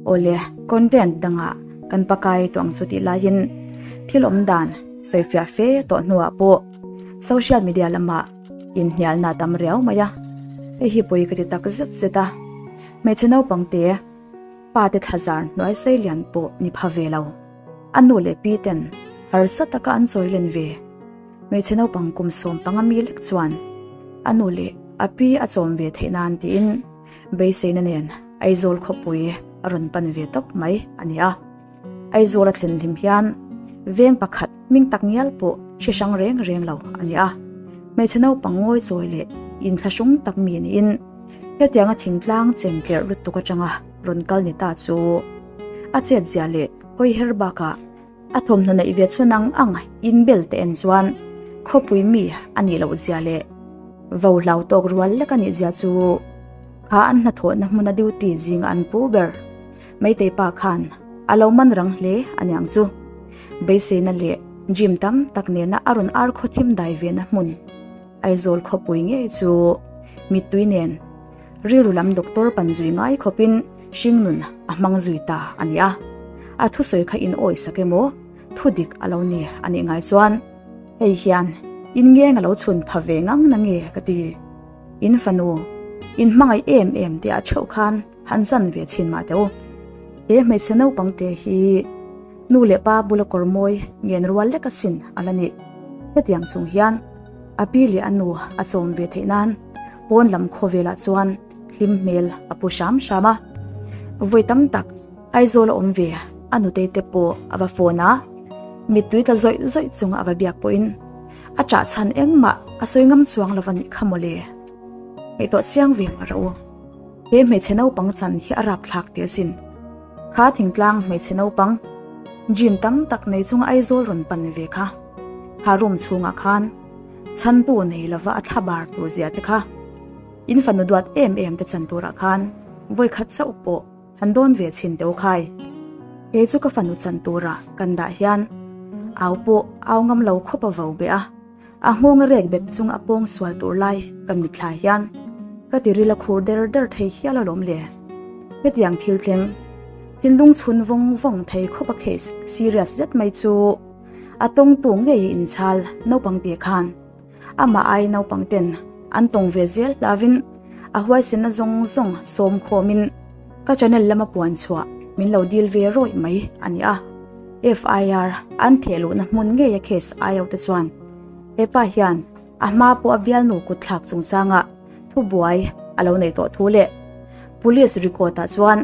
Awle, content dangah kan pakai tawh ang chu tih laiin thil awm dan sawifiah fe tawh hnuah pawh social media lamah inhnialna a tam riau mai a, hei hi pawi ka ti tak zet zet a, hmeichhe naupang te pa te thlazar hnuai sei lian pawh ni pha ve lo, a nu leh pi ten harsa taka an chawi len ve. Hmeichhe naupang kum 15 mi lek chuan a nu leh a pi a chawm ve theih nan tiin beiseina nen Aizawl khawpui a rawn pan ve tawp mai a ni a. Aizawl a thlen hlim hian veng pakhat hming tak ngial pawh hre hrang reng reng lo a ni a. Hmeichhe naupang ngawi chawi leh inthlahrung tak mi niin hetianga thingtlang chengkerh lutuk atanga rawn kal ni ta chu a chetzia leh hawi her bakah A thawmhnaw neih ve chhun ang ang inbel te en chuan khawpui mi a nih loh zia leh vo hlau tawk rual lek a nih zia chu kha an hnathawhna hmuna duty zinga an pu ber Meitei pa khan a lo man rang hle a niang chu. Beiseina leh gym tam tak nena a rawn ar khaw thim dai vena hmun Aizawl khawpui ngei chu mittui nen Rilru lam doctor pan zui ngai khawpin hringnun a hmang zui ta a ni a. A thusawi kha in awi sak emaw, thu dik a lo ni a nih ngai chuan hei hian in ngeng a lo chhun pha ve ngang na nge ka ti. In fanu, in hmangaih em em tih ah theuh khan han zan ve chhin mah teh u. He hmeichhe naupang te hi nu leh pa bula kawr mawi ngen rual lek asin a la ni. Hetiang chung hian a pi leh a nu a chawm ve theih nan Pawn lam khawvelah chuan hlim hmel a pu hram hram a. Vawi tam tak Aizawl a awm ve a nutei te pawh a va phone a, mittui tla zawih zawih chunga a va biak pawhin a ṭah chhan engmah a sawi ngam chuang lo a nih kha mawle. Ngaihtuah chiang ve mah rawh u. He hmeichhe naupang chan hi a rapthlak teh asin. Kha thingtlang hmeichhe naupang gym tam tak nei chunga Aizawl rawn pan ve kha. Kha room chhungah khan Chhantu nei lova a thla bar tur zia te kha in fanu duat em em te chan turah khan vawi khat chauh pawh han dawn ve chhin teu khai. Kei chu ka fanu chan turah kan dah hian au pawh au ngam lo khawp a vo beh a, a nghawng a rek bet chung a pawng sual tur lai ka mitthla hian ka tiril a khur der der thei hial alawm le. Hetiang thil thleng thinlung chhun vawng vawng thei khawp a case serious zet mai chu. A tawngtu ngei inchhal naupang te khan amah ai naupang ten an tawng ve zel hlavin a huaisenna zawng zawng sawm khawmin ka channel lama puan chhuah min lo dil ve rawih mai a ni a. FIR an theh luhna hmun ngeia case ai ho te chuan hepa hian a hma pawh a bialnu kutthlak chungchangah thubuai a lo nei tawh thu leh police record ah chuan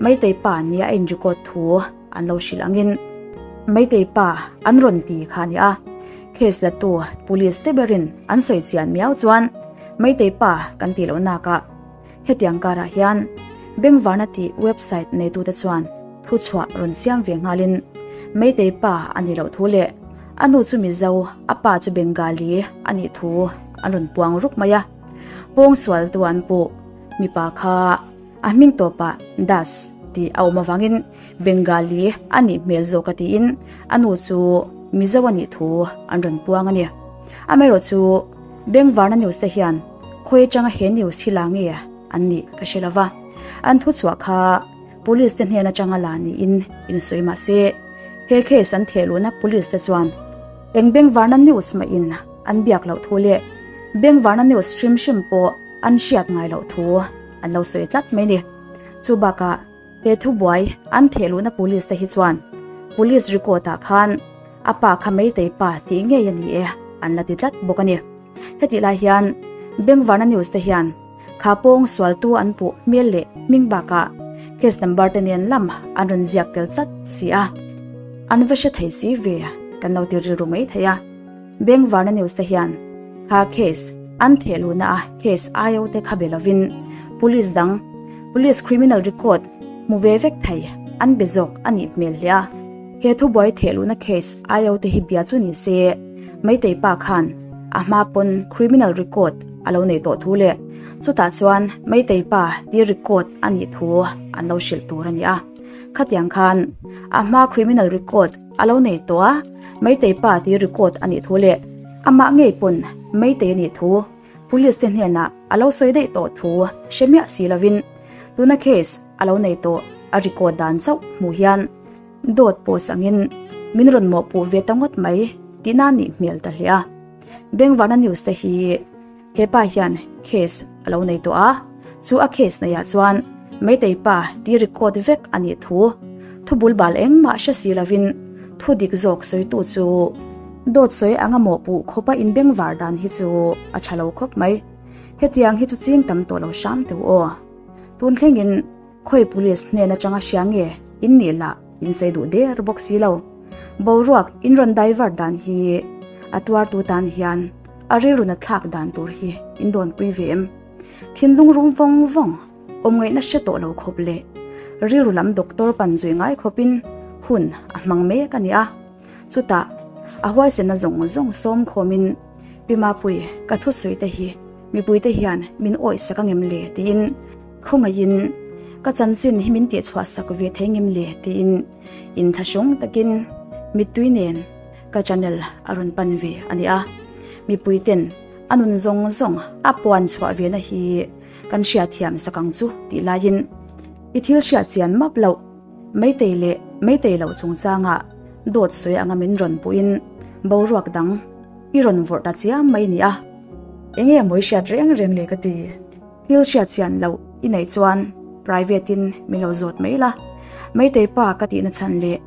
Meitei pa nia a in record thu an lo hrilh angin Meitei pa an rawn ti kha a ni a, case la tu police te berin an sawi chian miau chuan Meitei pa kan tih loh nakah hetiang karah hian Bengvarna tih website neitute chuan thuchhuah rawn siam ve nghalin Meitei pa a nih loh thu leh a nu chu Mizo, a pa chu Bengali a nih thu an rawn puang ruk mai a, pawngsual tu an puh mipa kha A hming tawpah Das tih a awm avangin Bengali a nih hmel zawk a tiin a nu chu Mizo a nih thu an rawn puang a ni. Amaherawh chu Bengvarna news te hian khawi atanga he news hi la nge an nih ka hre lova, an thuchhuah kha Police te hnen atanga la niin insawi mah se he case an theh luhna Police te chuan eng Bengvarna news mahin an biak loh thu leh Bengvarna news hrim hrim pawh an hriat ngai loh thu an lo sawi tlat mai ni. Chu bakah he thubuai an theh luhna police te hi chuan police record ah khan a pa kha Meitei pa tih ngei a ni e an la ti tlat bawk a ni. Hetih lai hian Bengvarna news te hian kha pawng sualtu an puh hmel leh hming bakah case number te nen lam an rawn ziak tel chat si a, an va hre thei si ve kan lo ti rilru mai thei a. Bengvarna news te hian kha case an theh luhna a case IO te kha be lovin police dang police criminal record hmu ve vek thei an be zawk a nih hmel hle a. He thubuai theh luhna case IO te hi bia chu ni se Meitei pa khan a hma pawn criminal record a lo nei tawh thu leh chutah chuan Meitei pa ti record a nih thu an lo hrilh tur a ni a. Khatiang khan a hma criminal record A lo nei tawh a, Meitei pa tih record a nih thu leh amah ngei pawn Meitei a nih thu Police te hnenah a lo sawi daih tawh thu hre miah si lovin. Tuna case a lo nei tawh a record dan chauh hmuh hian dawt post angin min rawn mawhpuh ve ta ngawt mai tihna a nih hmel ta hle a. Bengvarna news te hi hepa hian case a lo nei tawh a, chu a case neihah chuan Meitei pa ti record vek a nih thu thu bulbal engmah hre si lovin thu dik zawk sawitu chu dawt sawi anga mawhpuh khawpa inbengvar dan hi chu a tha lo khawp mai. Hetiang hi chu ching tam tawh lo hram teuh aw. Tun thlengin khawi police hnen atanga hria nge in nih lah in sawi duh der bawk si lo. Boruak in rawn divert dan hi a tuartu tan hian a rilru na thlak dan tur hi in dawnpui ve em? Thinlung rum vawng vawng awm ngaihna hre tawh lo khawp leh rilru lam doctor pan zui ngai khawpin hun a hmang mek a ni a. Chutah a huaisenna zawng zawng sawm khawmin Pi Mapui, ka thusawi te hi mipuite hian min awih sak angem le tiin khawngaihin ka chanchin hi min tihchhuah sak ve thei ngem le tiin inthlahrung takin mittui nen ka channel a rawn pan ve a ni a. Mipuiten a nun zawng zawng a puan chhuah ve na hi kan hriatthiam sak ang chu tih laiin i thil hriat chian map loh Meitei leh Meitei loh chungchangah dawt sawi anga min rawn puhin boruak dang i rawn vawrh ta chiam mai ni a. Enge mawi hriat reng reng le ka ti. Thil hriat chian loh i neih chuan private in min lo zawt mai la. Meitei pa ka tihna chhan leh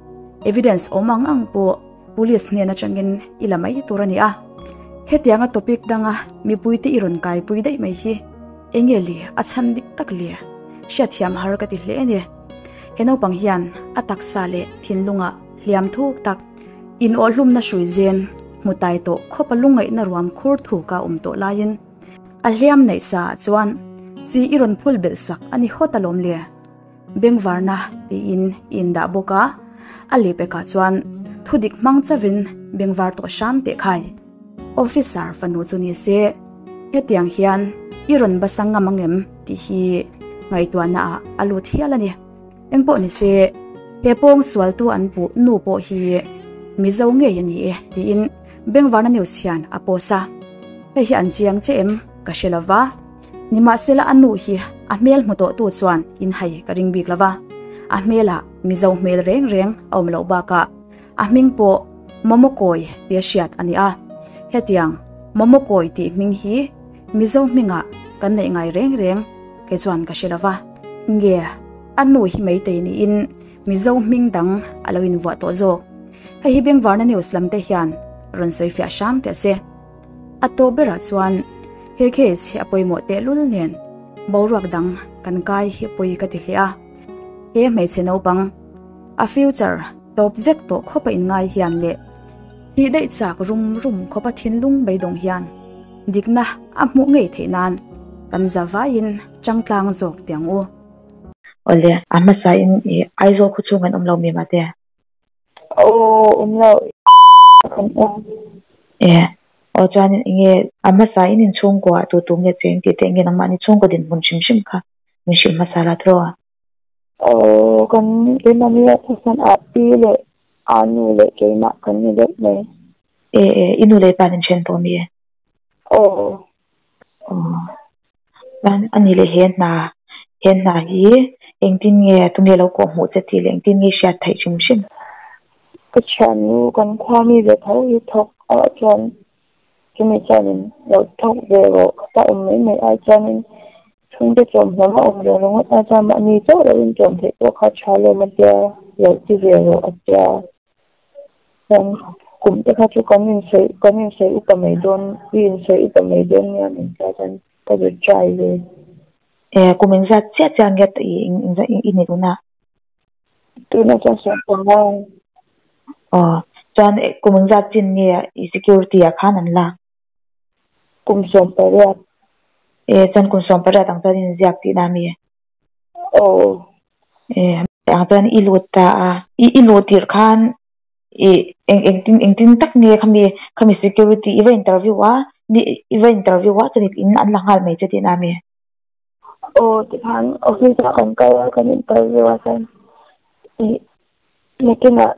evidence awm ang ang pawh police hnen atangin i la mai tur a ni a. Hetianga topic danga mipuite i rawn kaipui daih mai hi enge le a chhan dik tak le hriatthiam har ka ti hle a ni. He naupang hian a taksa leh thinlungah hliam thuk tak In awhlumna hrui zen hmu tai tawh khawpa lungngaihna ruam khur thuk a awm tawh laiin a hliam neih sa ah chuan chi i rawn phul belh sak a ni hawt alawm le. Bengvarna tiin i indah bawk a, a lehpekah chuan thudik hmang chauhin bengvar tawh hram teh khai. Officer fanu chu ni se hetiang hian i rawn basa ngam angem tih hi ngaihtuahna ah a lut hial a ni. Engpawh ni se, he pawng sualtu an puh nu pawh hi Mizo ngei a ni e tiin Bengvarna News hian a post a. Hei hi an chiang che em ka hre lo va, nimahsela a nu hi a hmel hmu tawhtu chuan inhai ka ring bik lo va, a hmelah Mizo hmel reng reng a awm loh bakah a hming pawh Momokawi tia hriat a ni a. Hetiang Momokawi tih hming hi Mizo hmingah kan neih ngai reng reng kei chuan ka hre lo va. Nge, a nu hi Meitei niin Mizo hming dang a lo invuah tawh zawk. Hei hi Bengvarna News lam te hian rawn sawi fiah hram teh se. A tawp berah chuan he case hi a pawimawh tehlul nen boruak dang kan kai hi pawi ka ti hle a. He hmeichhe naupang a future tawp vek tawh khawpa inngai hian leh thih daih chak rum rum khawpa thinlung beidawng hian dikna a hmuh ngei theih nan kan za vaiin changtlang zawk teh ang u. Awle, a hmasa in i Aizawl khaw chhung an awm lo mi mate? Aw, awm lo. Kan awm. E, aw chuan enge a hmasa in inchhungkua tu tu nge cheng tih te enge nangmahni chhungkaw dinhmun hrim hrim kha min hrilh hmasa la tiraw? Aw, kan keimahni leh thawhsan ah pi leh a nu leh keimah kan ni deuh mai. E, e, i nu leh i pa an inthen tawh mi? Aw. Aw, chuan a ni leh he hna, he hna hi engtin nge tunge lo kawh hmuh che tih leh engtin nge i hriat theih hrim hrim? Ka thiannu kan khua mi ve tho hi thawk a chuan chumi chuanin lo thawk ve rawh ka awm mai mai ai chuanin chhungte chawmhlawm a awm reng ringawt a chuan mahni chauh lo in chawm theih pawh kha tha lawm a tia lo ti ve rawh a tia chuan kum te kha chu kan insawi kan insawi upa mai dawn i insawi upa mai dawn nia min tia chuan ka zir try ve. E kum engzat chiah chiah nge i ni tuna? Tuna chuan 15. Aw, chuan kum engzat chin nge i security ah khan an lak? Kum 18. E, chuan kum 18 ang chuan inziak tihna a mi? Aw. E, ang chuan i lut ta a. I i luh tirh khan i eng engtin engtin tak nge khami khami security i va interview a, mi i va interview a chuan in an la nghal mai che tihna a mi? Aw tikhan office ah kan kal a kan interview a chuan ih nakinah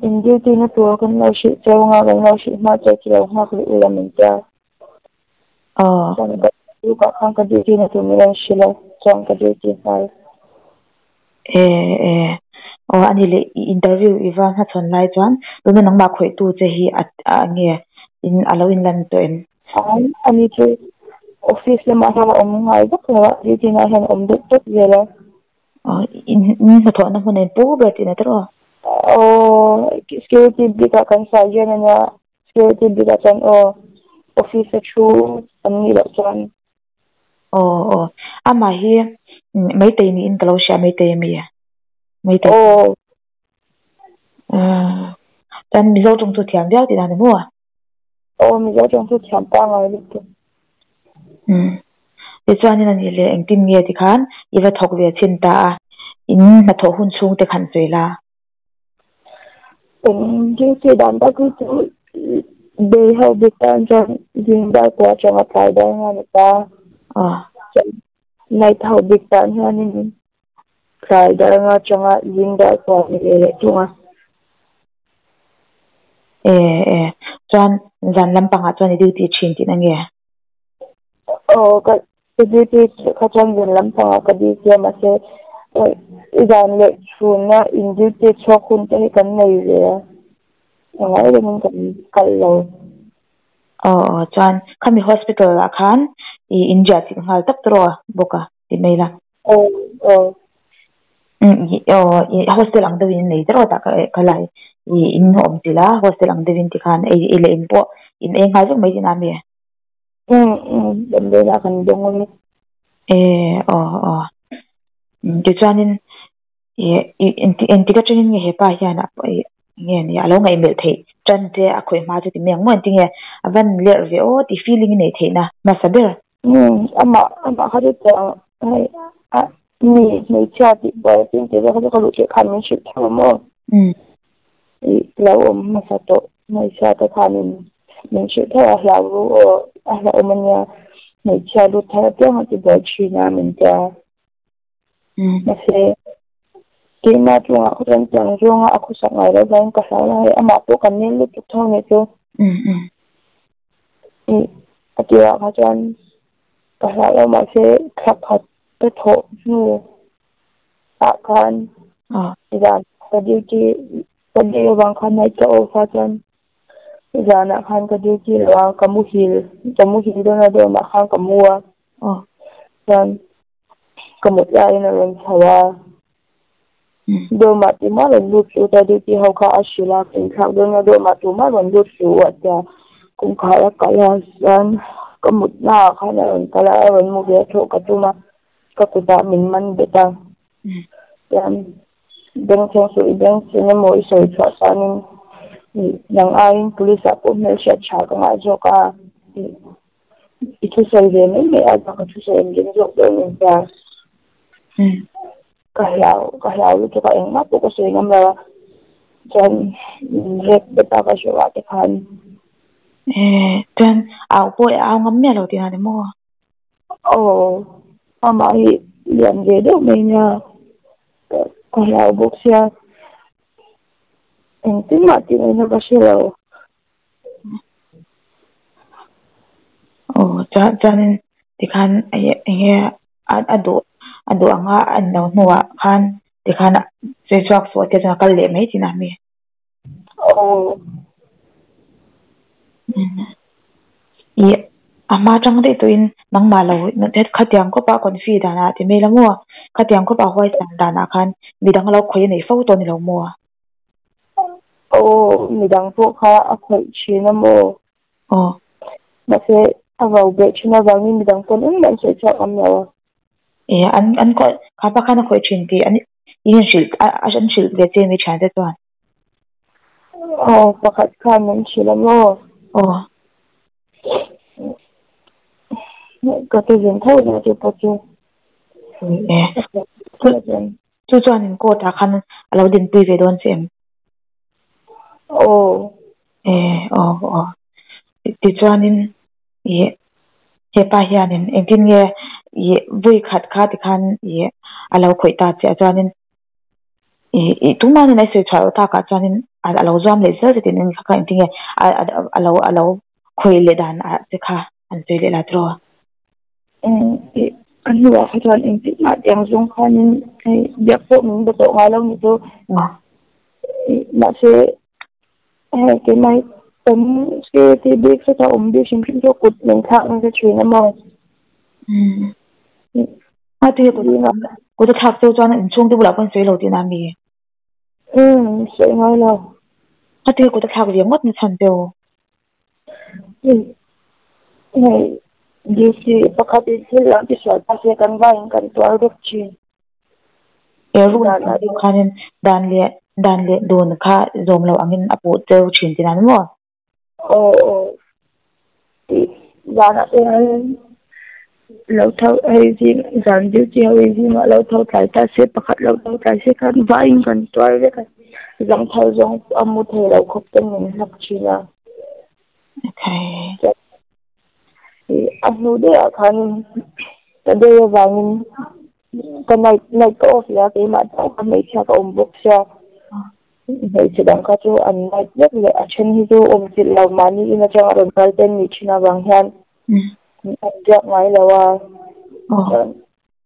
in duty na tur kan lo hrilh cheu anga kan lo hrilh hma cheu chu lo nghak leh ula min tia. Aw. Chuan ka duty ah khan ka duty na tur min rawn hrilh a chuan ka duty nghal. E e aw ani leh i interview i va hmachhawn lai chuan tuna nangmah khawihtu che hi a a nge in a lo inlan tawh em? Ai ani chu office lamah hian a awm ngai vak lo a, duty na hian a awm deuh tawp zel a. Aw in in hnathawhna hmun a inpu ber tihna te rawh? Aw security bikah kan sergeant a nia, security bikah chuan aw office a thu an nih loh chuan. Aw aw amah hi Meitei niin ka lo hria Meitei a mi? Meitei. Aw. Chuan Mizo tawng chu thiam viau tih dan ni maw? Aw Mizo tawng chu thiam pangngai lutuk. Umm tichuanin a nih leh engtin nge tikhan i va thawk ve chhin ta a, in hnathawh hun chhung te khan sawi la. Eng duty dan tak hi chu bei ho bik tan chuan zing dar kua atanga tlai dar nga ni ta. Chuan night ho bik tan hianin tlai dar nga atanga zing dar kua ni ve leh thung a. E e chuan zan lampangah chuan i duty thin tihna nge? Aw ka Ka duty kha chuan zan lampangah ka duty a mahse zan leh chhuna in duty chhuak hun te hi kan nei ve a, engah rengin kan kal lo. Aw aw chuan khami hospital ah khan i inriah chilh nghal tawp tawh a bawk a ti mai la. Aw aw. Aw i hostel ang deuhin in nei tawh tah ka lai i in awm chilh a hostel ang deuhin tikhan ei leh in pawh in ei nghal vek mai tihna a mi? Umm umm damdawiinah kan dawng a ni. E aw aw tichuanin i engtik atangin nge hepa hian a nge ni a lo ngaihmelh theih tan te a khawih hma chu ti mai ang maw engtin nge a van lerh ve aw tih feeling i neih theihna hmasa ber. Umm amah amah kha chu tiang hei a mi hmeichhia tih buai a tin tih vel kha chu ka luh theih khan min hrilh tho a maw. Umm. I lo awm hmasa tawh hmeichhia te khanin min hrilh tho a hlau ru aw a hlauhawm a nia hmeichhia lut thar apiang a ti buai thin a min tia mahse keimah chungah khaw chuan tiang zawnga a khawsak ngai loh vangin ka hlau lo hei amah pawh kan nel lutuk tho nih chu a tirah kha chuan ka hlau lo mahse thla khat ka thawh hnu ah khan zan ka duty ka duty avang khan night ka off a chuan zanah khan ka duty lo a ka muhil ka muhil dawn a dawmah khan ka mu a chuan ka mut laiin a rawn chho a dawmah tumah rawn lut suh ta duty ho kha a hrilh a ka inthlak dawn a dawmah tumah rawn lut suh a tia kawngkhar a kalh a chuan ka mut naah khan a rawn kal a a rawn mu ve a thawh ka tum a. Ka kutah min man bet a, chuan bengchheng suh i bengchheng emaw i sawi chhuah chuanin nang aiin police ah pawh hmelhriat tha ka ngah zawk a, i thusawi ve mai mai a ka thusawi an ring zawk dawn em tia ka hlau ka hlau lutuk a engmah pawh ka sawi ngam lo a, chuan min rek bet a ka hrilh ah te khan. Chuan au pawh i au ngam miah lo tihna ni maw? Aw, amah hi lian ve deuh mai nia, ka hlau bawk sia, engtin mah tih ngaihna ka hre lo. Aw, chuan chuanin tikhan enge a duh a duh anga a inlo hnuah khan tikhan sawi chhuak suh a tia chuan a kal leh mai tihna ami? Aw. I a hma tang daih tawhin nangmah lo khatiang khawpa confi danah ti mai la maw? Khatiang khawpa huaisang danah khan midang lo khawih a nei fo tawh a ni lo maw? Aw, midang pawh kha a khawih thin a maw? Aw. Mahse, a vau beh thin avangin midang pawn engmah an sawi chhuak ngam lo a. E, an an khawih kha pa khan a khawih thin tih an in hrilh an hrilh ve che mi thiante chuan. Aw, pakhat khan min hrilh a maw? Aw. Ka ti zin tho na chu pawh chu. E. Chu chuan in court ah khan a lo dinpui ve dawn che em? Aw. E, aw aw. Tichuanin i hepa hianin engtin nge i vui khat kha tikhan i a lo khawih ta che a chuanin i i tumanin a sawi chhuah loh takah chuanin a lo zuam leh zel che tiin kha kha engtin nge a lo a lo khawih leh dan ah che kha an sawi leh la tiraw? Umm i A hnuah kha chuan engtin mah tiang zawng khanin hei biak pawh min be tawh ngai lo ni chu. Mahse hei keimah hi kan security bik sawtah awm bik hrim hrim chu kut min thlak nasa thin a maw. A ti kut kut a thlak chu chuan inchhungte bulah pawh an sawi lo tihna a mi? Umm sawi ngai lo. A ti kut a thlak ve ngawt na chhan che u. Hei duty pakhat in thil an ti sual ta se kan vaiin kan tuar vek thin. He rule ang deuh khanin dan leh dan leh dun kha zawm lo angin a puh cheu thin tihna ni maw? Aw aw tih zanah te hian lo tho hei zing zan duty ho hi zingah lo tho tlai ta se pakhat lo tho tlai se khan vaiin kan tuar vek a zangthal zawng a mu thei lo khawp ten min hlak thin a. A hnu daihah khanin ka day avangin ka night night ka off leh a keimah chauh kha hmeichhia ka awm bawk sia hmeichhe dang kha chu an night vek leh a then hi chu awm chilh lo mahni in atanga rawn kal te an nih thin avang hian an biak ngai lo a chuan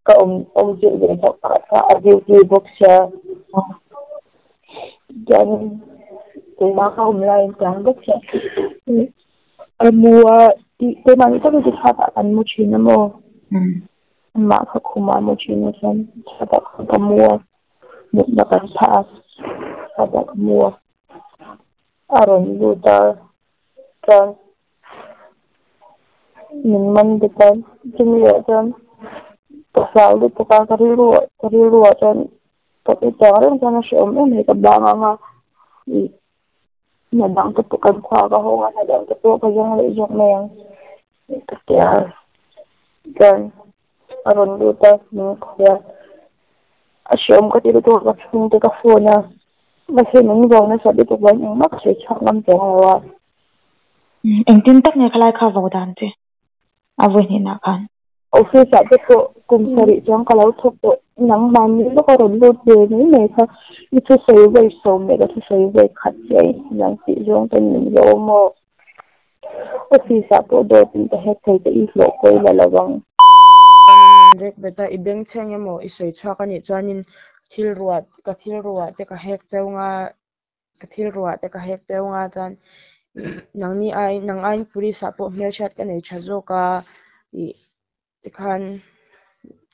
ka awm awm chilh ve chauh pakhat kha a duty bawk sia chuanin keimah ka awm laiin tang bawk sia a mu a keimah ni tak hi chu chhuatah kan mu thin a maw. Amah kha khumah mu thin a chuan chhuatah khan ka mu a, mutna kan phah a, chhuatah ka mu a, a rawn lut a chuan min man bet a, chumi ah chuan ka hlau lutuk a, ka rilru ah ka rilru ah chuan ka ti chang reng chuan a hrehawm em mai ka bang ang a ih hna dang te pawh kan khua ka hawng a hna dang te pawh ka zawng leh zawk mai ang. Ka ti a, chuan a rawn lut a, min khawih a, a hreawm ka ti lutuk a, ka chhungte ka phone a, mahse min vau nasa lutuk vangin engmah ka sawi chhuak ngam tawh lo a. Engtin tak nge khalai kha vau dan che a vawi hnenah khan? Office ah te pawh kum sarih chuan ka lo thawk tawh, nangmahni lawk a rawn lut ve mai mai kha i thusawi vawi sawm leh ka thusawi vawi khat chiah in nang tih zawng ten min zawh maw? Office ah pawh dawt in ka hek thei te i hlawh pawi la lo ang. Chuanin min rek bet a, i beng chheng emaw i sawi chhuak a nih chuanin thil ruah ka thil ruah te ka hek cheu nga ka thil ruah te ka hek cheu nga chuan nangni ai nang aiin police ah pawh hmelhriat ka nei tha zawk a ih tikhan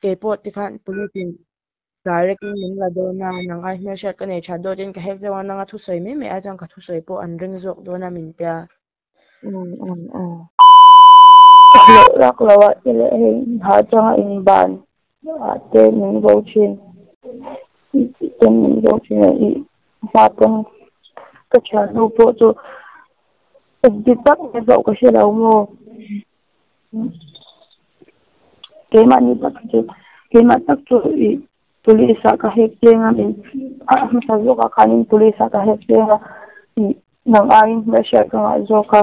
keipawh tikhan police in Direct in min la dawn a, nang ai hmelhriat ka nei tha dawt in ka hek deuh a, nanga thusawi mai mai ai chuan ka thusawi pawh an ring zawk dawn a min tia. Loh lak lo ah te leh hei ha changa inban ah te min vo thin ten min vo thin a ih hma pawn ka thiannu pawh chu engti tak nge zawh ka hre lo maw. Keimahni tak chu keimah tak chu ih police ah ka hek cheng a min a hmasa zawkah khanin police ah ka hek cheng a ih nang aiin hmelhriat ka ngah zawk a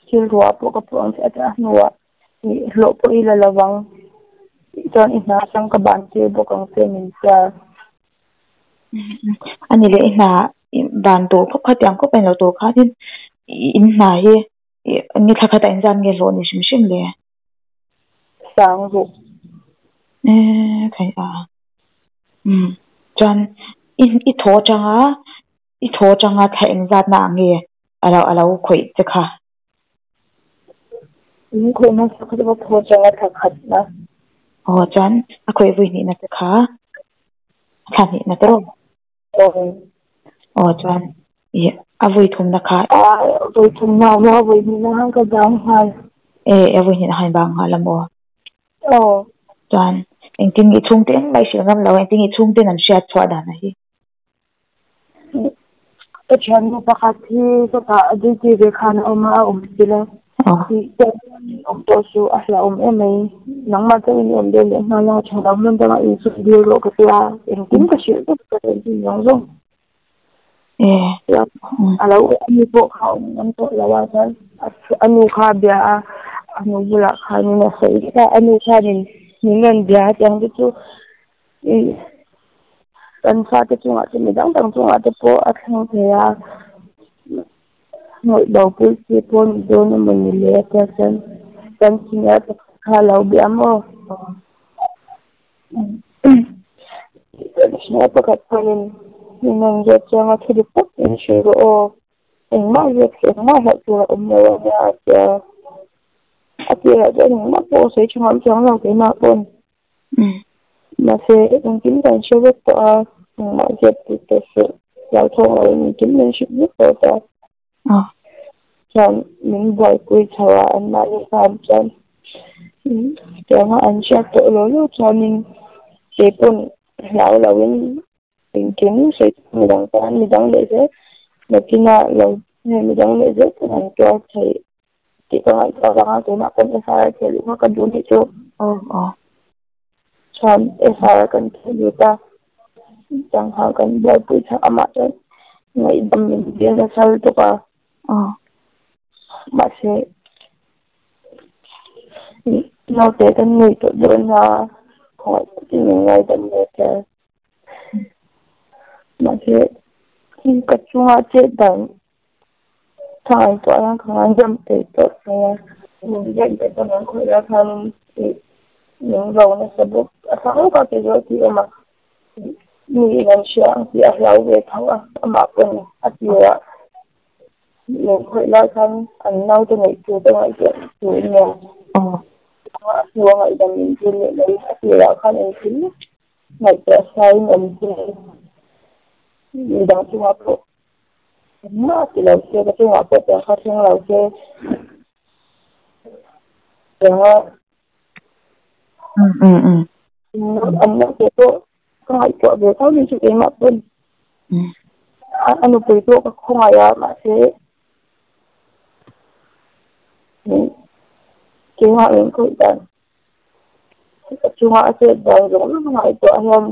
thil ruah pawh ka pawh ang che a ti a hnuah ih hlawh pawh i la lo vang chuan i hna atang ka ban tir bawk ang che min tia. A ni leh i hna ban tur khawp kha tiang khawp a ni lo tur khanin in hna hi Ni thla khatah inzan nge hlawh ni hrim hrim le? Sang ruk. Eh, khai a. Um, chuan i i thaw atanga i thaw atanga thla engzatna ah nge alo alo khawih che kha? In khawih hmasa kha chu ka thaw atanga thla khatna. Aw, chuan a khawih vui hnihna che kha thla hnihna te rawh. Aw chuan ih a vawi thumna kha. A vawi thumna awm a, vawi hnihna khan ka bang nghal. E a vawi hnihna khan i bang nghal a maw? Aw. Chuan engtin nge i chhungte engmah i hrilh ngam lo a, engtin nge i chhungten an hriat chhuah dan a hi? Ka thiannu pakhat hi chutah a duty ve khan a awm a, a awm chilh a. Awm tawh suh a hlauhawm em mai nangmah chauhin i awm deuh leh nghal a tha lo hmun dangah i zuk dil rawh ka tia engkim ka hrilh vek ka tel zui zawng zawng a lo ani pawh kha a awm ngam tawh lo a chuan a nu kha a bia a a nu bulah khanin a sawi vek a a nu khanin min rawn bia a tiang te chu ih kan fate chungah te midang dang chungah te pawh a thleng thei a. Ngawih bo pui chi pawh ni dawn emaw ni le a tia chuan kan senior pakhat kha a lo bia maw? Hna pakhat pawhin min rawn zawt chiang a, thu dik tak min hrilh rawh aw, engmah ziak suh, engmah hlauh tur a awm lo a nia a ti a. A tirah chuan engmah pawh a sawi tha ngam chuang lo keimah pawn. Mahse engkim kan hre vek tawh a, engmah ziak tih teh suh, hlauthawng loin engkim min hrilh vek tawh ta. Chuan min buaipui chho a, anmahni khan chuan tianga an hriat tawh lo lo chuanin keipawn hlau loin engkim sawi midang tan midang leh zel nakinah lo midang leh zel pawn an tuar thei tih ka ngaihtuah avanga keimah pawn FIR theh luh kha ka duh nih chu. Chuan FIR kan theh lut a, sangha kan buaipui chak amah chuan ngaihdam min dil nasa lutuk a. Mahse naute kan nei tawh dawn a, khawngaih takin min ngaidam ve tel. Mahse ka chunga chet dan Tha ngaihtuah hian ka ngaidam peih tawh mai a. Min ziak leh ta mai khawih lai khanin ih min ro nasa bawk. A thlang lawk a ke zawh tih awm a, mi in an hria ang tih a hlau ve tho a, amah pawn a tirah min khawih lai khan an naute neih tur ka ngaihtuah tur nia. A hnu a ngaihdam min dil leh loin a tirah khan engkim ngaihtuah sain awm se midang chungah pawh Engmah ti lo se ka chungah pawh tiang kha thleng lo se tianga an lo teh pawh ka ngaihtuah ve tho ni chu keimah pawn a nupui pawh ka khawngaih a mahse keimah min khawih dan ka chunga a chet dan zawng zawng ka ngaihtuah hian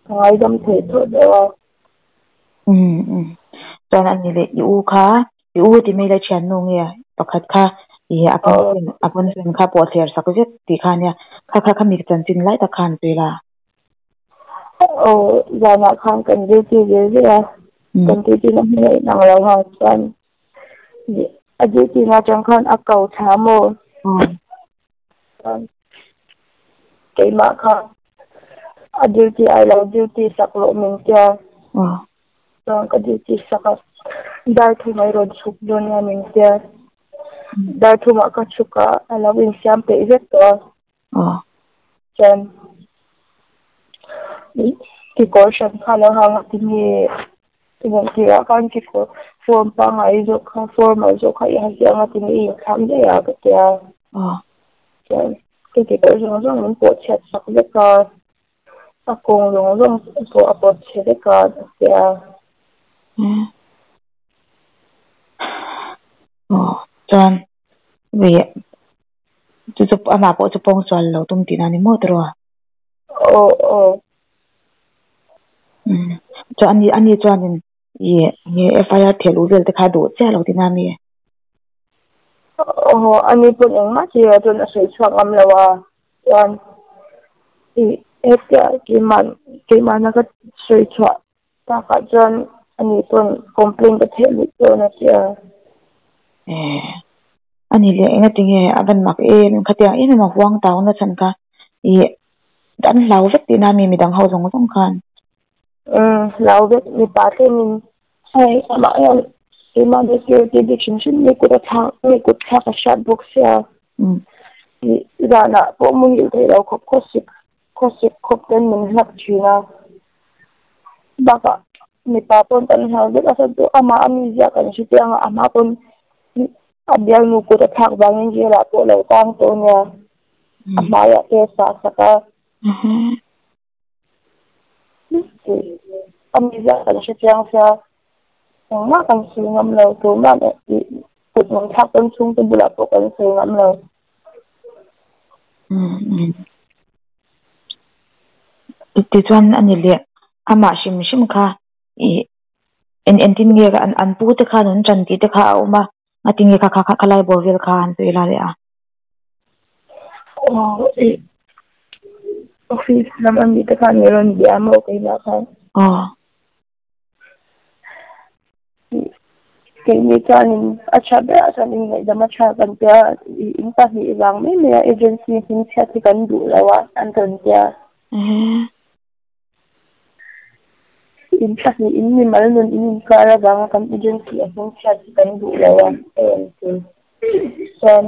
ka ngaidam thei tawh deuh a. Chuan a ni leh i u kha i u ti mai la thiannu nge pakhat kha i a pawn a pawn fen kha pawh thler sak vek tih kha ania kha kha kha mi chanchin lai tak khan sawi la. Aw zanah khan kan duty ve ve a kan duty na hmun a inang lo ha chuan a duty na atang khan a ko thla maw chuan keimah kha a duty ai lo duty sak loh min tia chuan ka duty sak a dar thum a rawn chhuk dawn nia min tia dar thumah ka chhuk a a lo insiam peih vek tawh a chuan kekawr hran kha a lo hang a tinge Tirah khan kekawr form pangngai zawk kha formal zawk kha i ha chiang a tinge i inthlak daih a ka tia. Chuan ka kekawr zawng zawng min pawh chhiat sak vek a, a kawng zawng zawng pawh a pawt chhe vek a ka tia. Chuan chu chu amah pawh chu pawngsual lo tum tihna a ni maw tiraw? Aw aw. Chuan ani ani chuanin i nge FIR theh luh vel te kha duh chiah lo tina mi? Aw ani pawn engmah chi ah chuan a sawi chhuak ngam lo a, chuan i hetia keimah keimahna ka sawi chhuah takah chuan ani pawn complaint ka theh luh dawn a tia. Eh ani leh engatinge a van mak em khatiang em em a huang tau na chhan kha i An hlau vek tihna mi midang ho zawng zawng khan. Umm hlau vek mipa thlengin hei amah hian keimah security bik hrim hrim mi kut a thlak mi kut thlak a hriat bawk sia zanah pawh muhil theih lo khawp khawsik khawsik khawp ten min hlap thin a bakah mipa pawn kan hlau vek a chuan chu amah a mizia kan hre chiang a a hma pawn a bialnu kut a thlak vangin jail ah pawh lo tang tawh ania. A hmaiah te a sah sak a. A mizia kan hre chiang sia, engmah kan sawi ngam lo, tumah kut min thlak dawn chhungte bulah pawh kan sawi ngam lo. Tichuan a ni leh amah hrim hrim kha ih en entin nge an pu te khan an tan tih te kha a awm a, ngatinge kha kha khalai bawr vel kha an sawi la leh a. Aw ih office lam a nih te khan min rawn bia maw keimah khan. Aw. Ih Keini chuanin a tha berah chuan inngaihdam a tha kan tia, in pahnih vang mai mai a agency hmingchhiat hi kan duh lo a an rawn tia. In pahnih in ni mal nun in inkar avanga kan agency a hmingchhiat hi kan duh lo a a rawn ti. Chuan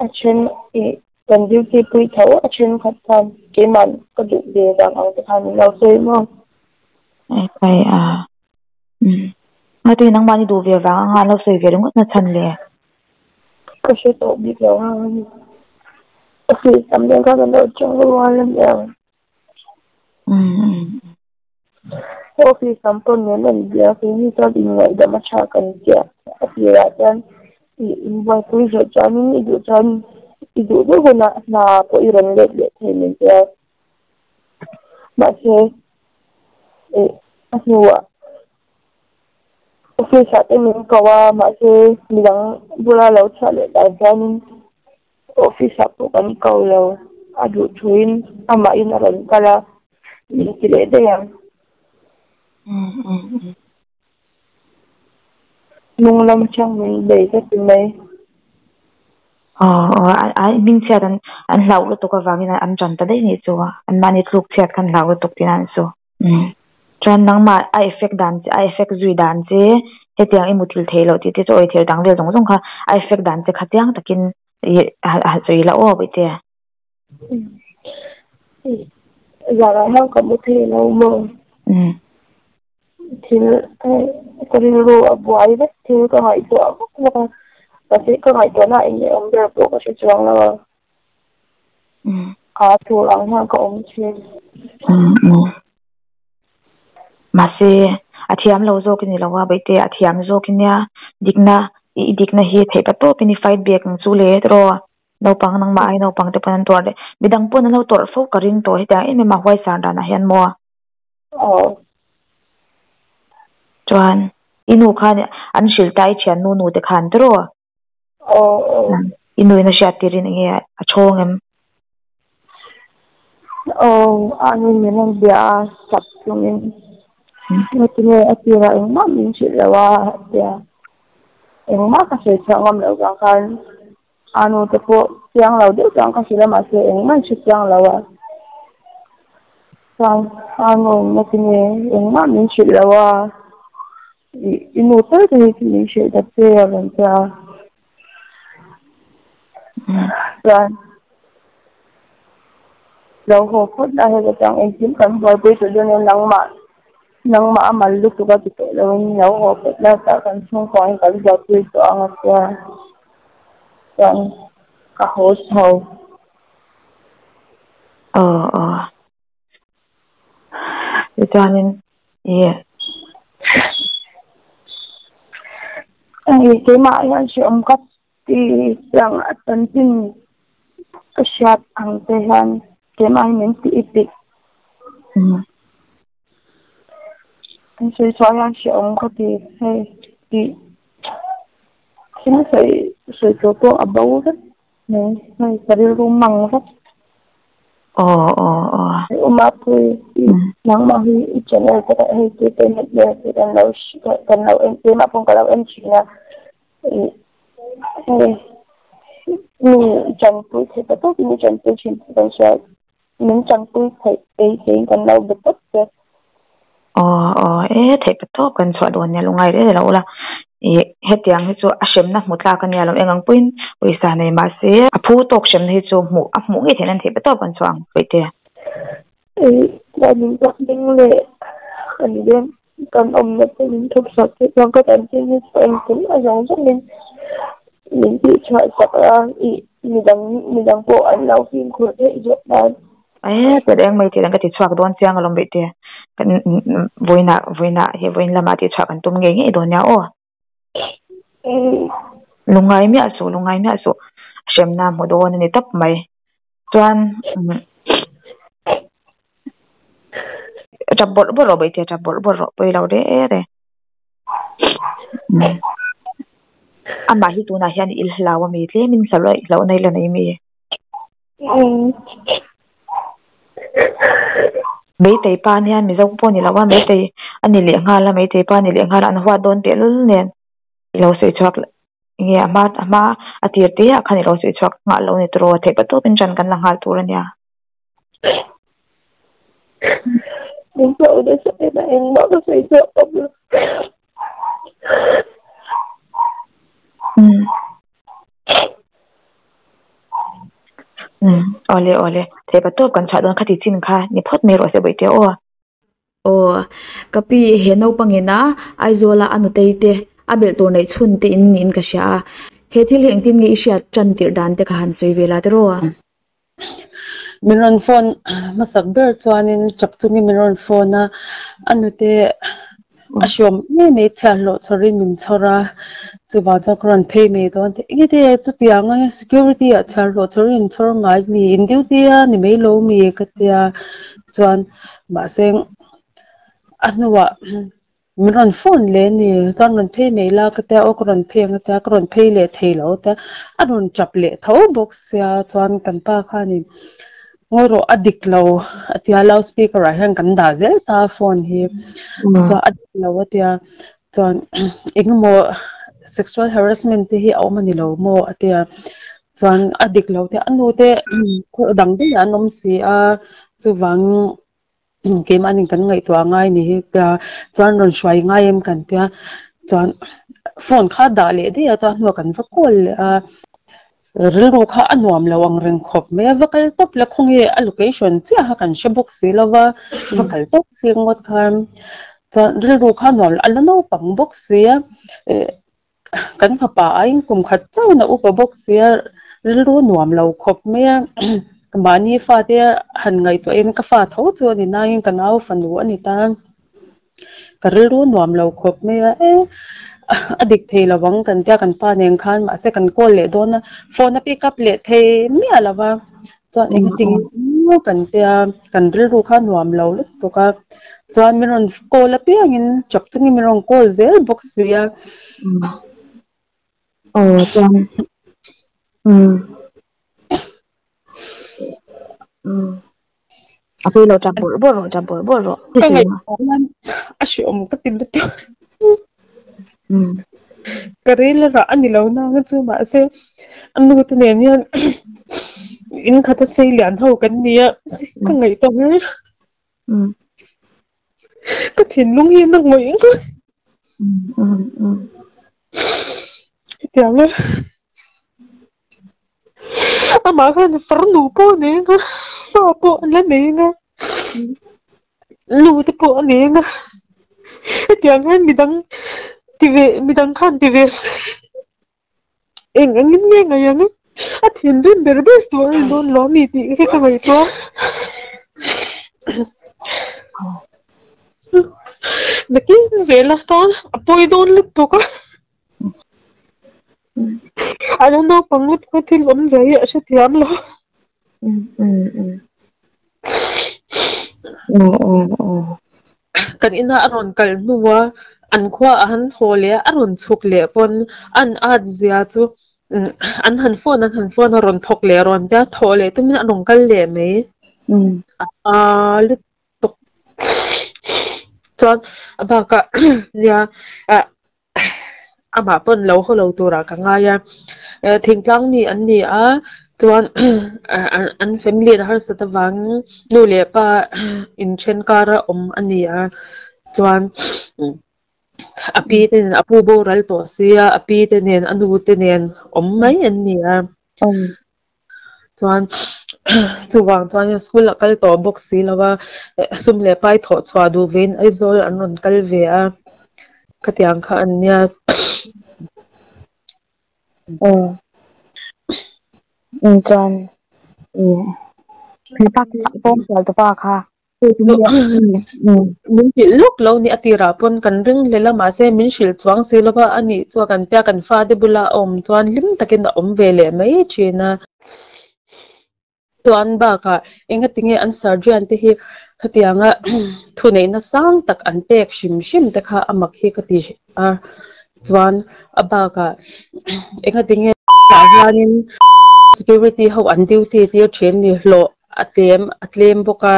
a then ih kan duty pui tho a thenkhat khan keimah ka duh ve vang ang te khan min lo sawi maw. Kai a Ngati nangmah ni duh ve vang anga an lo sawi ve ringawt na chhan le? Ka hre tawh bik lo a ni. Office tam deuh kha kan lo chang rual a niang. Office tam pawn nen an bia keini chuan inngaihdam a tha kan tia. A tirah chuan inbuaipui zawh chuanin i duh chuan i duh duh hunah hna pawh i rawn let leh thei min tia. Mahse a hnuah office ah te min ko a mahse midang bula lo chhuah leh dan chuanin office ah pawh kan ko lo a duh thuin amahin a rawn kal a min ti leh daih ang. Hnung lam atang min bei ka ti mai. Aw aw a hming chhiat an an hlauh lutuk avangin an tan ta daih nih chu a an mahni tluk chhiat khan hlau lutuk tih nan chu. Chuan nangmah a effect dan che a effect zui dan che hetiang i muthilh theih loh tih te chu awi thil dang vel zawng zawng kha a effect dan che kha chiang takin i ha sawi la aw bawihte. Zanah hian ka mu thei lo maw? Thil ka rilru a buai vek thil ka ngaihtuah vak vak a, mahse ka ngaihtuahna eng nge awm ber pawh ka hre chuang lo a. Aa tur ang hian ka awm thin. Mahse a thiam lo zawk i ni lo a, Baihte a thiam zawk i nia, dikna i dikna hi theih pa tawpin i fight back ang chu le tiraw? Naupang nangmah ai naupang te pawn an tuar leh midang pawn an lo tawrh fo ka ring tawh hetiang em em a huaisar danah hian maw? Aw. Chuan i nu khan an hrilh ta i thiannu nu te khan tiraw? Aw aw. I nu in a hriat tirin eng nge a chhawng em? Aw a nu in min rawn bia a chak chungin ngatinge a tirah engmah min hrilh lo a tia engmah ka sawi chhuah ngam loh vang khan A nu te pawh chiang lo deuh chuan ka hrilh a mahse engmah an hre chiang lo a. Chuan a nu in a ti nge engmah min hrilh lo a, i nu tal te hi chu min hrilh ta che a rawn ti a. Chuan lo haw phawt la heta tang engkim kan buaipui tawh dawn nia nangmah nangmah a mal lutuk a ti tawh lo in lo haw phawt la tah kan chhungkaw in kan buaipui tawh ang a tia. Chuan ka haw chho. Aw aw. Tichuanin i. Hei keimah hian hrehawm ka ti chiang a chanchin ka hriat ang te hian keimah hi min ti ipik. An sawi chhuah hian hrehawm ka ti hei tih. Thil sawi sawi tur pawh a bo vek mai hei ka rilru mang vek. Aw aw aw. Uma pui i nangmah hi i channel te hei te te net vel te kan lo kan lo en keimah pawh ka lo en thin a i hei mi chanpui theih ta tawkin i chanpui thin tih kan hria min chanpui theih beiseiin kan lo be tawp che. Aw aw e theih pa tawp kan chhuah dawn nia lungai reng lo ula ih hetiang hi chu a hremna hmu tlak a nia lo eng ang pawhin pawisa nei mahse a phu tawk hremna hi chu hmuh a hmuh ngei theih nan theih pa tawp kan chhuah ang paihte. Ih chuanin ka hming leh kan veng kan awmna te min thup sak theih chuan ka chanchin hi chu engkim a zawng zawngin min tih chhuah sak a ih midang midang pawh an lo fimkhur theih zawk nan. E tel eng mai tih ka ti chhuak dawn chiang alawm beh te kan vawiinah vawiinah he vawiin lamah tih chhuah kan tum ngei ngei dawn nia aw. Lungngai miah suh lungngai miah suh hremna hmu dawn a ni tawp mai chuan tap bawrh bawrh rawh beh te tap bawrh bawrh rawh pawi lo reng reng. Amah hi tunah hian i hlau a mi tlemin hlauhna i la nei mi. Meitei pa nia Mizo pawh ni lo a Meitei ani leh nghal a meitei pa ani leh nghal a an huat dawn tehlul nen i lo sawi chhuak enge a hma a hma a tir te ah khan i lo sawi chhuak nghah lo ni tawh theih pa tawpin ṭan kan la nghal tur a nia. Min hlau nasa em a engmah ka sawi chhuak awm lo. Umm umm awle awle theih pa tawp kan chhuah dawn khati chin kha ni phawt mai rawh se bawihte aw. Aw, ka pi he naupang ina Aizawla a nutei te a belh tur neih chhun te in niin ka hria a, he thil hi engtin nge i hriat tan tirh dan te ka han sawi ve la tiraw? Min rawn phone hmasak ber chuanin chak chungin min rawn phone a, a nute a hriawm ngei mai chhiahhlawh chhawrin min chhawr a, chuvang chuan ka rawn phei mai dawn teh nge te chutiang a security ah chhiahhlawh chhawrin in chhawr ngai ni in duty a ni mai lo mi ka tia chuan mahse a hnuah min rawn phone leh a ni chuan rawn phei mai la ka tia aw ka rawn phei ang a tia ka rawn phei leh thei lo a tia a rawn tap leh tho bawk sia chuan kan pa khanin ngawi rawh a dik lo a tia loud speaker ah hian kan dah zel ta a phone hi chuan a dik lo a tia chuan engemaw sexual harassment te hi a awm a ni lo maw a tia chuan a dik lo te a nu te dang daih ah an awm si a chuvang Keimahni kan ngaihtuah ngai ni hi tia chuan rawn hruai ngai em kan tia chuan phone kha dah leh daih a chuan hnuah kan va call leh a rilru kha a nuam lo ang reng khawp mai a va kal tawp la khawnge a location chiah kha kan hre bawk si lo va va kal tawp hlek ngawt khan chuan rilru kha a nuam lo a la naupang bawk si a eh kan fapa aiin kum khat chauhin a upa bawk sia rilru nuam lo khawp mai a mahni fate han ngaihtuahin ka fa tho chu a ni nangin ka nau fanu a ni ta ka rilru nuam lo khawp mai a e a dik thei lo ang kan tia kan pa nen khan mahse kan call leh dawn a phone a pick up leh thei miah lo va chuan engtin emaw kan tia kan rilru kha nuam lo lutuk a chuan min rawn call apiangin chak chungin min rawn call zel bawk si a. Aw chuan umm umm a pui lo tap bawrh bawrh rawh tap bawrh bawrh rawh. Ka ngaihtuah hian a hreawm ka ti lutuk. Ka ril a rah a ni lo nang chu mahse a nu te nen hian in khat a sei lian ho kan ni a ka ngaihtuah ber. Ka thinlung hi na ngawih ngawih. Hetiang a amah khan farnu pawh a nei anga fa pawh a la nei anga nu te pawh a nei anga hetiang hian midang ti ve midang khan ti ve se eng angin nge ngaih ang a thinrim ber ber tur a ni dawn lo a mi tih hi ka ngaihtuah nakin zel atan a pawi dawn lutuk a. A lo naupang lutuk a thil awm zia hi a hrethiam lo. Kan ina a rawn kal hnua an khua a han haw leh a, a rawn chhuk leh pawn an at zia chu an han phone an han phone a rawn thawk leh rawn tia thawh leh tumin a rawn kal leh mai. A lutuk chuan a bakah nia amah pawn lo haw lo turah ka ngai a, thingtlang mi an ni a, chuan an family an harsat avangin nu leh pa inthen kara awm a ni a, chuan a pi te nen a pu boral tawh sia a pi te nen a nu te nen awm mai an ni a. Chuan chuvang chuan school a kal tawh bawk si lo a, sum leh pai thawh chhuah duh vein Aizawl an rawn kal ve a, khatiang kha an nia. Aw umm chuan ih pa kha pawm sual tu pa kha Min hrilh lawk lo ni a tirah pawn kan ring hlel a mahse min hrilh chuang si lova a nih chuan kan tia kan fate bula a awm chuan hlim takin a awm ve leh mai thin a. Chuan bakah engatinge an surgeon te hi khatianga thuneihna sang tak an pek hrim hrim te kha a mak hi ka ti a chuan a bakah engatinge tah hianin security ho an duty tir thin ni hlawh a tlem a tlem bawk a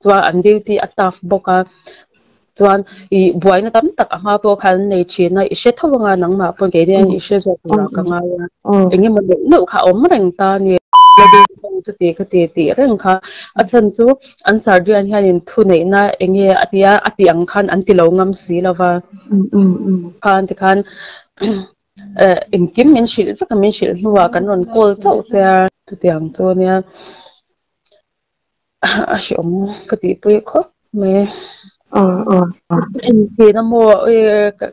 chuan an duty a tough bawk a. Chuan i buaina tam tak a hma pawh khan an nei thin a, i hre tho anga nangmah pawn kei hian i hre zawk tura ka ngai a, engemaw neuh neuh kha a awm reng ta a ni. Chuti khati tih reng kha a chhan chu an Sardrian hianin thuneihna enge a tia a tih ang khan an ti lo ngam si lo va. Khan tikhan engkim min hrilh vek a, min hrilh hnuah kan rawn call chauh che a, chutiang chu ania. A hreawm ka tihpui khawp mai. En thin a maw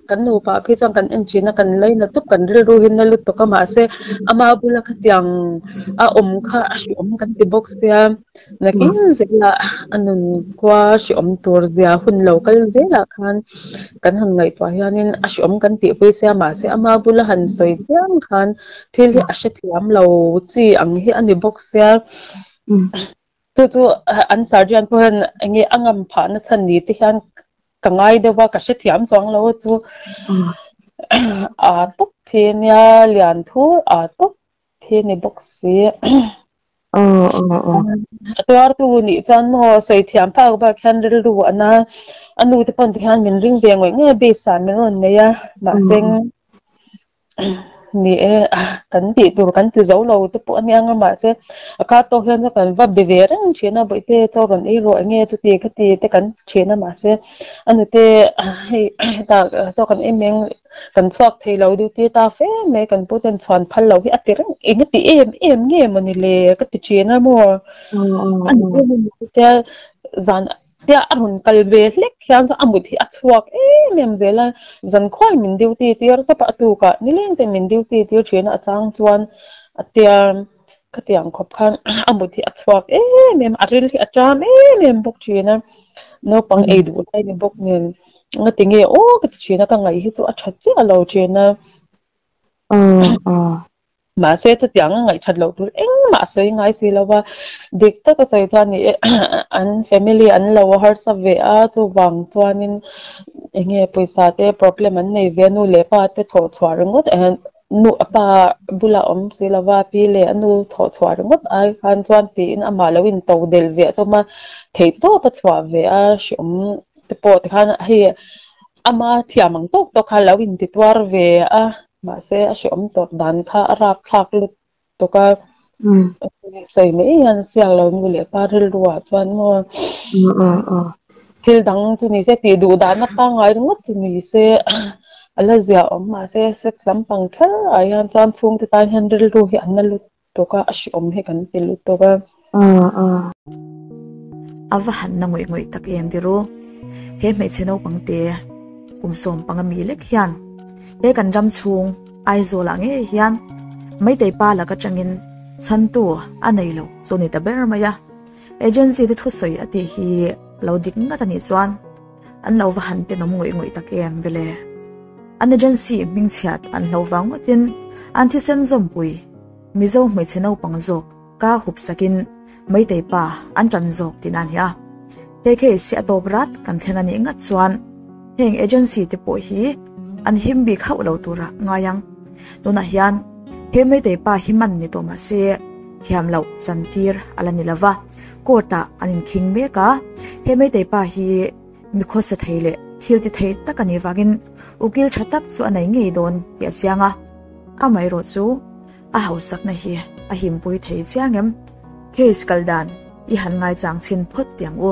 kan nupa phei chuan kan en thin a kan laina tawp kan rilru hi na lutuk a mahse ama bula khatiang a awm kha a hreawm kan ti bawk sia nakin zelah a nun khua hreawm tur zia hun lo kal zelah khan kan han ngaihtuah hianin a hreawm kan tihpui sia mahse ama bula han sawi chiang khan thil hi a hrethiam lo chi ang hi a ni bawk sia. Chu chu an sergeant pawh hian enge a ngam phah na chhan ni te hian ka ngai deuh a, ka hrethiam chuang lo a chu a tawp hi nia lian thur a tawp hi ni bawk si. A tuartu nih chuan maw sawi thiam phak bak hian rilru a na a nu te pawn ti hian min ring ve ngawih ngawih a base ah min rawn nei a mahse Ni e, kan tih tur kan ti zo lo te pawh a nia nga mahse a kar tawk hian chuan kan va be ve reng thin a bawihte chaw rawn ei rawh enge chuti khati te kan thin a mahse a nute hei hetah chaw kan ei mai ang kan chhuak thei lo duty ta fe mai kan pu ten chhuan phal lo hi a ti reng eng a ti em em nge mawni le ka ti thin a maw a nute zan Tia a rawn kal ve hlek hian chuan a mut hi a chhuak em em zel a, zan khuai min duty tir tawp a, a tukah nileng te min duty tir thin a, a chang chuan a tia khatiang khawp khan a mut hi a chhuak em em a, a ril hi a ṭam em em bawk thin a, naupang ei duh lai ni bawk nen ngati nge aw ka ti thin a, ka ngaih hi chu a ṭha chiah lo thin a. Mahse, chutiang a ngaihthat loh tur engmah a sawi ngai si lo va, dik taka sawi chuan ni e an family an lo harsa ve a, chuvang chuanin eng nge pawisa te problem an nei ve a, nu leh pa te thawh chhuah ringawt nu a pa bulah awm si lo va, pi leh a nu thawh chhuah ringawt ai khan chuan tiin amah lo in to del ve a tum a, theihtawp a chhuah ve a hreawm te pawh tikhan hei ama thiam ang tawk tawk kha lo intituar ve a. Mahse, a hrehawm tawp dan kha a rapthlak lutuk a, sawi mai hian siak lo nu leh pa rilruah chuan maw thil dang chu ni se tih duh dahna pangngai ringawt chu ni se a la zia awm mahse sex lampang kher ah hian chuan chhungte tan hian rilru hi an la lutuk a, a hrehawm hi kan ti lutuk a. A va han na ngawih ngawih tak em ti ru. He hmeichhe naupang te kum 15 mi lek hian he kan ram chhung Aizawl ah ngei hian Meitei pa lak atangin chhantu a nei lo chu ni ta ber mai a. Agency te thusawi a tih hi lo dik ngat a nih chuan an lo va han tenawm ngawih ngawih tak em vele. An agency hming chhiat an hlo vang ngawtin an thisen zawmpui Mizo hmeichhe naupang zawk Ka hup sakin Meitei pa an tan zawk tihna a ni a. He case hi a tawp rat kan thleng a nih ngat chuan heng agency te pawh hi an him bik hauh lo tura ngai ang. Tunah hian he Meitei pa hi man ni tawh mahse thiam loh chantir a la ni lova, court ah an inkhing mek a. He Meitei pa hi mi khawsa thei leh thil ti thei tak a nih vangin ukil tha tak chu a nei ngei dawn tih a chiang a. Amaherawh chu A hausakna hi a himpui thei chiang em? Case kal dan i han ngaichang chhin phawt tiang u.